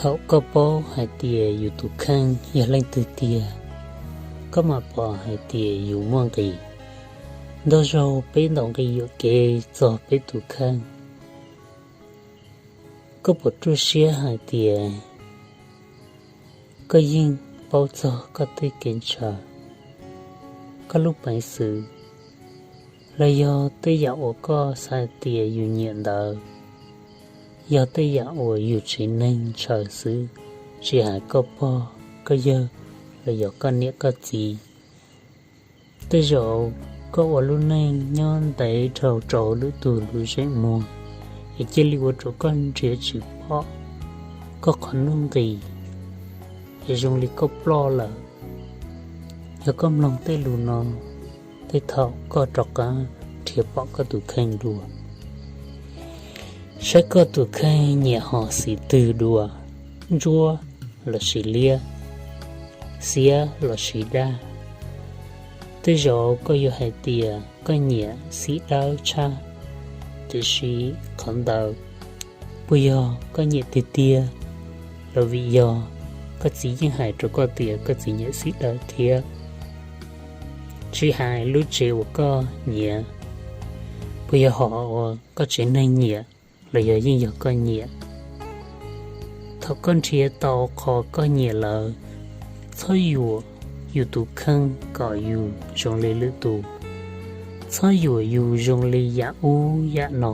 Thaum koj paub hais tias yus tus kheej yog leej twg tiag, koj mam pom hais tias yus muaj nqis. Ntau zaug peb ntaus nqi yuam kev txog peb tus kheej. Koj puas ruaj siab hais tias koj yeej paub txog koj tej kev ntshaw, koj lub peev xwm, los yog tej yam uas koj xav hais tias yus nyiam ntawd, yog tej yam uas yus tsev neeg ntshaw xwb, tsis hais koj pog, koj yawg, los yog koj niam koj txiv? Tej zaum koj ua lub neej nyob ntev dhau rau lwm tus lub zeem muag, es cia li ua rau koj nrhiav tsis pom koj qhov nuj nqis, es zoo li koj ploj lawm. Yog koj mloog tej lus no, tej thaum koj rov qab nrhiav pom koj tus kheej dua, saib koj tus kheej nyiam ho xis twg dua, ntsuab lossis liab, xiab lossis daj. Tej zaum koj yuav hais tias koj nyiam xib dawb tshaj, tiam sis qhov ntawd puas yog koj nyiam tiag tiag, los vim yog koj txiv yeej hais rau koj tias koj txiv nyiam xib dawb thiab? Tsis hais lub tsev uas koj nyiam, puas yog hom uas koj tsev neeg nyiam, los yog yeej yog koj nyiam? Thaum koj nrhiav tau qhov koj nyiam lawm, txhob yuam yus tus kheej kom yus zoo li lwm tus. Txhob yuam yus zoo li yam ub yam no,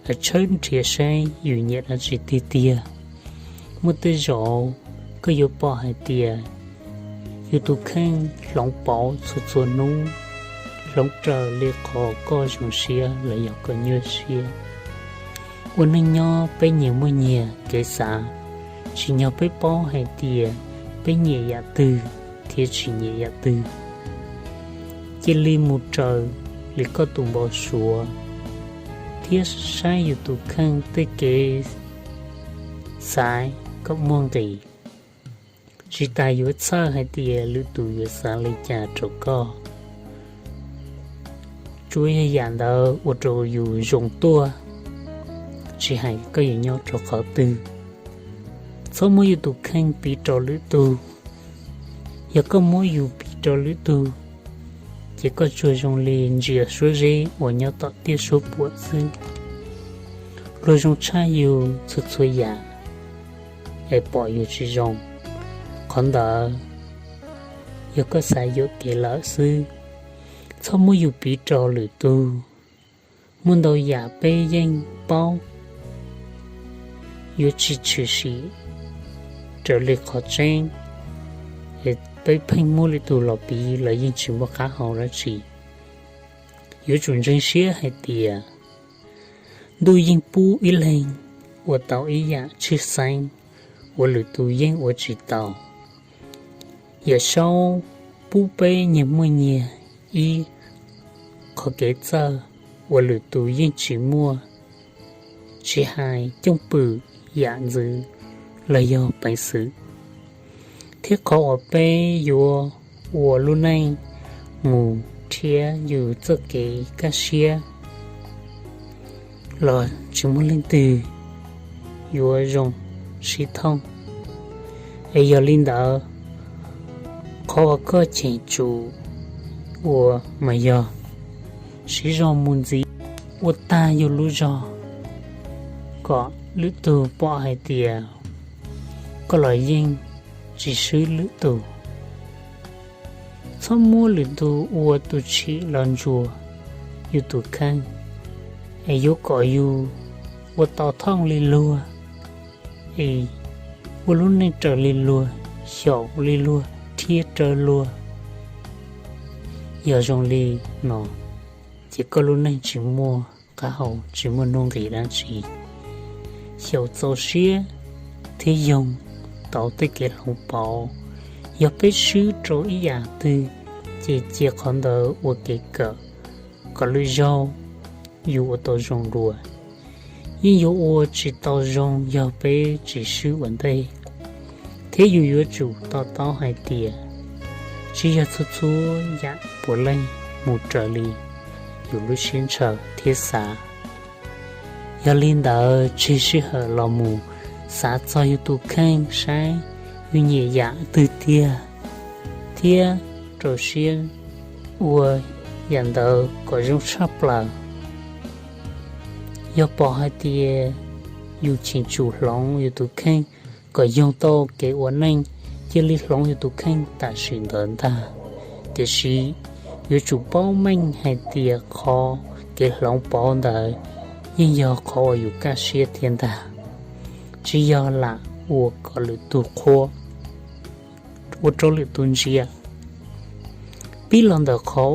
es tshawb nrhiav saib yus nyiam dab tsi tiag tiag. Muaj tej zaum koj yuav pom hais tias yus tus kheej hloov pauv txhua txhua hnub, hloov raws li qhov koj zoo siab los yog koj nyuaj siab. Ua neej nyob peb nyias muaj nyias kev xav, tsim nyog peb paub hais tias peb nyiam yam twg thiab tsis nyiam yam twg. Cia li mus raws li koj tus npau suav thiab saib yus tus kheej tej kev xaiv kom muaj nqis. Tsis tas yuav txhawj hais tias lwm tus yuav xav li cas rau koj. Tsuav yog yam ntawd ua rau yus zoo tuaj, tsis hais koj yuav nyob rau qhov twg. Txhob muab yus tus kheej piv rau lwm tus. Yog koj muab yus piv rau lwm tus, ces koj tsuas zoo li ntsia suab zeb uas nyob tom tiaj suab puam xwb. Luag zoo tshaj yus txhua txhua yam, es pom yus tsis zoo. Qhov ntawd yog koj xav yuam kev lawm xwb. Txhob muab yus piv rau lwm tus. Muaj ntau yam peb yeej paub, yuav tsis tshwm sim raws li qhov tseeb, es peb pheej muab lwm tus los piv los yeej tsis muaj qab hau dab tsi. Yuav tsum ntseeg siab hais tias ntuj yeej pub ib leeg ua tau ib yam tshwj xeeb uas lwm tus yeej ua tsis tau. Yawm Saub pub peb nyias muaj nyias ib qhov kev txawj uas lwm tus yeej tsis muaj, tsis hais cwj pwm yam ntxwv los yog peev xwm, thiab qhov uas peb yuav ua lub neej mus thiab yus txoj kev kaj siab los tsis muaj leej twg yuav zoo sib thooj. Es yog li ntawd, qhov uas koj cheem tsum ua mas yog siv zog mus ntxiv, ua tag yus lub zog, kom lwm tus pom hais tias koj los yeej tsis swb lwm tus. Txhob muab lwm tus ua tus tshim los ntsuas yus tus kheej, es yuav kom yus ua tau thooj li luag, es ua lub neej raws li luag, xyaum li luag, thiab raws luag. Yog zoo li no, ces koj lub neej tsis muaj qab hau, tsis muaj nuj nqis dab tsi. Xyaum txaus siab thiab yoog tau tej kev hloov pauv. Yog peb swb rau ib yam twg, ces cia qhov ntawd ua kev kawm, kom lwm zaug yus ua tau zoo dua. Yeej yuav ua tsis tau zoo yog peb tsis swb ua ntej. Thiab yus yuav tsum to taub hais tias tsis yog txhua txhua yam puav leej mus raws li yus lub siab ntshaw thiab xav. Yog li ntawd, tseg sij hawm los mus Xav txog yus tus kheej saib yus nyiam yam twg tiag, thiab rau siab ua yam ntawd kom zoo tshaj plaws. Yog pom hais tias yus tseem tsum hloov yus tus kheej kom yoog tau kev ua neej, cia li hloov yus tus kheej tam sim ntawd ntag. Tiam sis yuav tsum paub meej hais tias qhov kev hloov pauv ntawd yeej yog qhov uas yus kaj siab thiab ntag, tsis yog lam ua kom lwm tus qhuas, ua rau lwm tus ntsia. Pib los ntawm qhov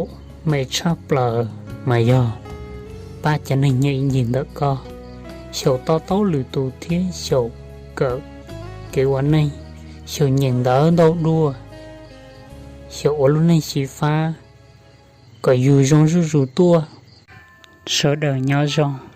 me tshaj plaws mas yog pab cov neeg nyob ib ncig ntawm koj, xyaum to taub lwm tus thiab xyaum kawm kev ua neej, xyaum nyeem ntawv ntau dua, xyaum ua lub neej xyiv fab kom yus zoo zuj zus tuaj. Sawv daws nyob zoo.